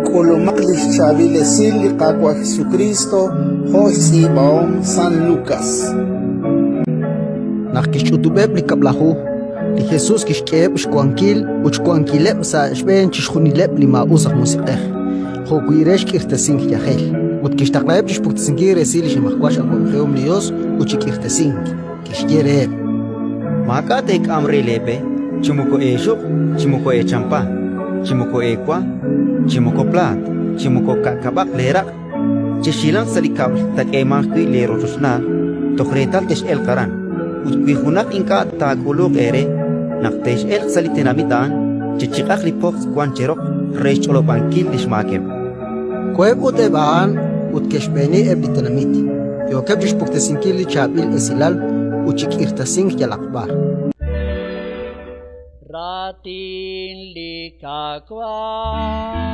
K'ulumaq li xchaab'il esil li Qaawa' Jesukriist jo' xtz'iib'ahom San Lukas. Naq kixch'utub'eb' li Kab'laju, li Jesus kixk'eheb' xwankil ut xwankileb' sa' xb'een chixjunileb' li maa'us aj musiq'ej, jo'wi' re xk'irtasink yajel, ut kixtaqlaheb' chi xpuktesinkil resil li xnimajwal x'awab'ejihom li Yos ut chi k'irtasink. Kixye reheb': Maak'a' teek'am re leeb'e, chi moko eexuq', chi moko eechampa, chi moko eewa, chi moko plaat, chi moko ka'kab'aq leeraq'. Chexhilanq sa' li kab'l taak'eemanq wi' leerochochnaal toj reetal tex'elq aran. Ut wi junaq ink'a' taak'uluq eere, naq tex'elq sa' li tenamit a'an, chechiq'aq li pojtz' wank cheroq re xch'olob'ankil li xmaakeb'. Koheb' ut eb' a'an ut ke'xb'eeni eb' li tenamit, yookeb' chi xpuktesinkil li chaab'il esilal ut chi k'irtasink yalaq b'ar. Raatin li Qaawa'.